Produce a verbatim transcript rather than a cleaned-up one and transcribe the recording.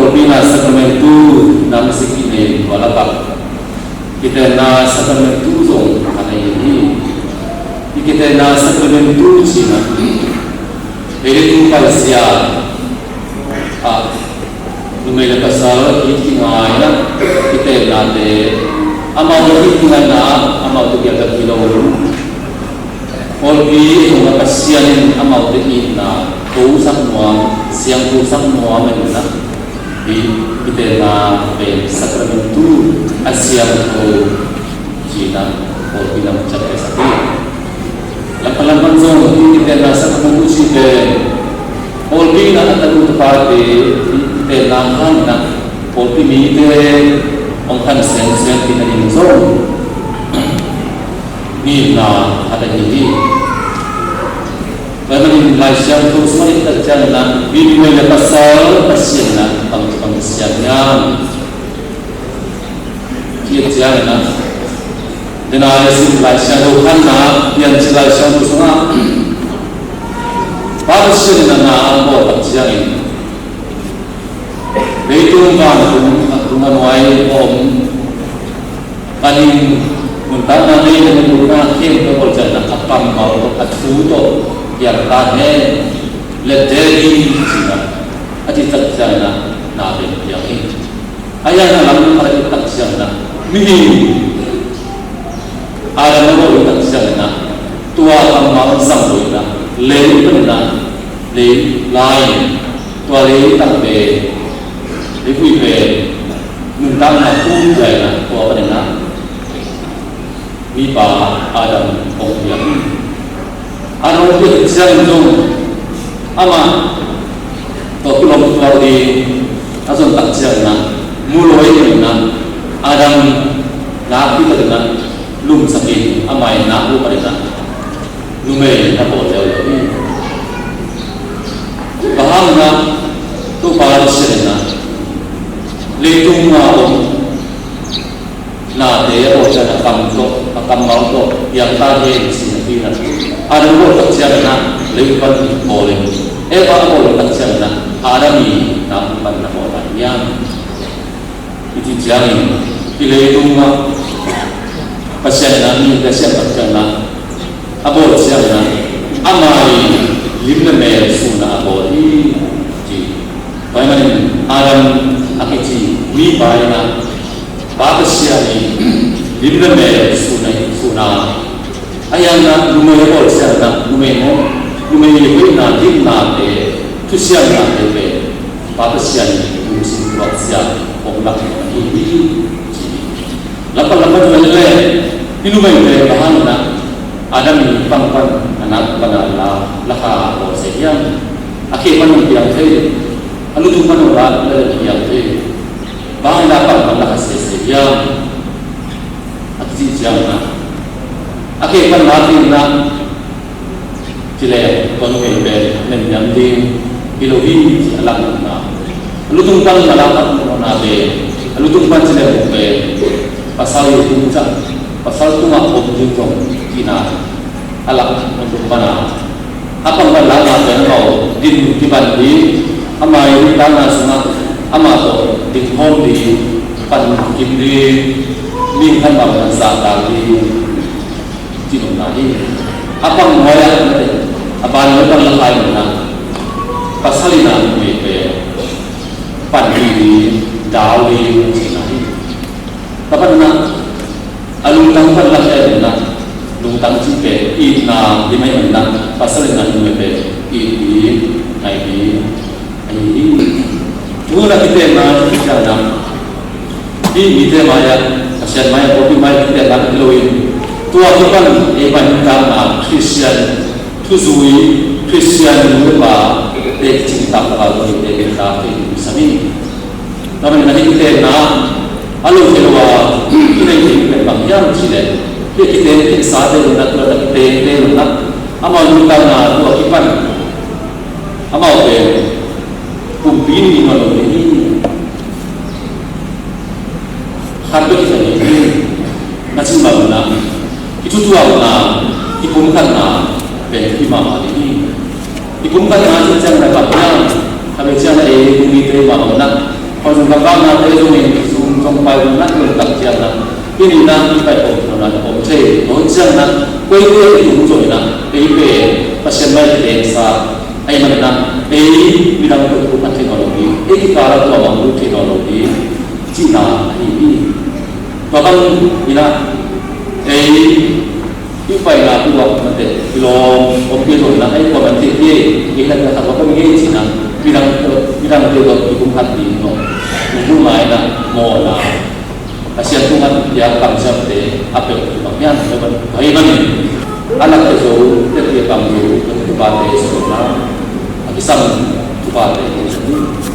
Pawlpina sakramentu na masa khin in tua lakah kitenna sakramentu zong a nei hi. I kitenna sakramentu cihna, ei le tu paisia ah numei le pasal it kingaina, kitennate, amau it kingaina, amau te biaktak hi lo. Pawlpi hong a Pasian in amaute itna thosak nuam, siangthosak nuam in na, i kitenna pen sakramentu a siangtho cihna pawlpi in a ciamtehsak hi. Lamkhat lamkhat zong i kitenna sakramentu cih pen pawlpi in a tanu tapate i kitenna hangin a pawlpi mite hong khan semsem khin a ding zong nihna khat ahi hi. Tua ahih manin Lai Siangtho sungah i et tak ciangin ah, mi numei le pasal Pasian in ah bangci bang siam hiam? I et ciangin ah, dena i sim Lai Siangtho khatna, Piancil Lai Siangtho sungah Pa Pasian in ah na a bawl tak ciangin, leitung vantung a tung a nuai a om, panin nuntakna nei le nuntakna khempeuh a bawl ciangin ah a kammal tawh, a thu tawh, piang ta hen, let there be, ci-in ah a cih tak ciangin ah na pen piang hi. A hiang a lam khat a et tak ciangin ah, mihing Adam a bawl tak ciangin ah, tua kammal zang lo in ah, lei panin ah, lei lai in, tua leitang pen, leivui pen nuntakna pum zia in ah, tua panin ah mipa Adam hong piak hi. Adam hong piak ciangin zong amah tawh kilawm tuak ding a zon tak ciangin ah, mu lo in ah, Adam nakpi takin ah lumsakin, amah in nak lo panin ah numei a bawl leuleu hi. Bang hang na, Topa Pasian in ah leitung a om nate a bawl ciangin a kam tawh, a kammal tawh piang ta hen, ci-in a pi in ah, Adam bawl tak ciangin ah lei pan bawl in, Eva a bawl tak ciangin ah Adam i nak pan na bawl ta hiam? I cih ciangin, i leitung ah Pasian in ah mite a siam tak ciangin ah, a bawl ciangin ah, amah i lim le mel sun a bawl hi, ci. Tua ahih manin Adam a kici mipa in ah Pa Pasian i lim le mel sun a, sun a, a hiang ah numei a bawl ciangin ah, numei maw, numei i hoihna, diknate, thusiamnate pen Pa Pasian in lungsim tuakzia hong lak ahi hi, ci hi. Lamkhat lamkhat tua leh, hih numeite bang hang in ah Adam in pang pan a nak pan a la, la kha a bawl se hiam? A khe pan hong piang thei, a lutung pan hong la, la piang thei. Bang hang in ah pang pan la kha sese hiam? A kici ciangin ah, a khe pan la ding in ah, ci leh tua numei pen nemniam ding hi lo hi, ci a lak nopna. A lutung pan a lak nopna pen, a lutung pan ci leh pen pasal i tung ciang, pasal tungah om ding zong cihna a lak nopna. A pang pan lakna pen amau din kiban ding, amau i nuntakna sungah amah tawh ding khawm ding, pan kim ding, mihing khat mah pan zahtak ding, cih nopna hi. A pang nuai ah, a ban nuai pan la kha in ah, pasal in ah numei pen panpih ding, dau ding, cihna hi. Tua pan in ah, a lungtang pan la kha in ah, lungtang cih pen itna ding ahih manin ah, pasal in ah numei pen it ding, ngai ding ahi hi. Tu-in ah kitenna, kitenna, hih mite mai-ah, Pasian mai-ah, pawlpi mai-ah kitenna hi lo in, tua kipan ei pan nuntakna Khristian thuzui, Khristian nu le pate kicing taktak a tua hi, te kicing taktak hi, sam hi. Tua manin ah hih kitenna a lo thei lo a kinei thei pen bang hiam cih leh, hih kiten kitsate lo in ah, tua tak kitente lo in ah, amau nuntakna tua kipan amau pen pumpi ni mah lo ding hi. Khat bek hi ta ding hi. Na cih mah bangin ah, i thutuakna, i pumkhatna pen thupi mahmah ding hi. I pumkhatna cih ciangin ah bang hiam? Khat vei ciangin ah ei, ei mite mah bangin ah, Hong zong gamvaknate zongin Zoom zong pai zong na i om tak ciangin ah, hih ni na i pai om lo na om thei lo ciangin ah, koite i tung zongin ah, ei pen Pasian mai tengsa ahih manin ah, ei midang tawh kikum khat thei nawn lo ding, ei kikal ah tua bang lut thei nawn lo ding cihna ahi hi. Tua bangin ah, ei i paina tua mate i lawm om kei zongin ah, ei kua man thei kei, kei hi na khat tua bang ngei cihna, midang, midangte tawh kikum khat ding maw, nungbu ngaina, mawhna, Pasian tungah piak kamciamte a peuh kibang hiam? Tua ahih manin a lakte zo, tete pang zo, tupate sawmna, a kisam tupate zo.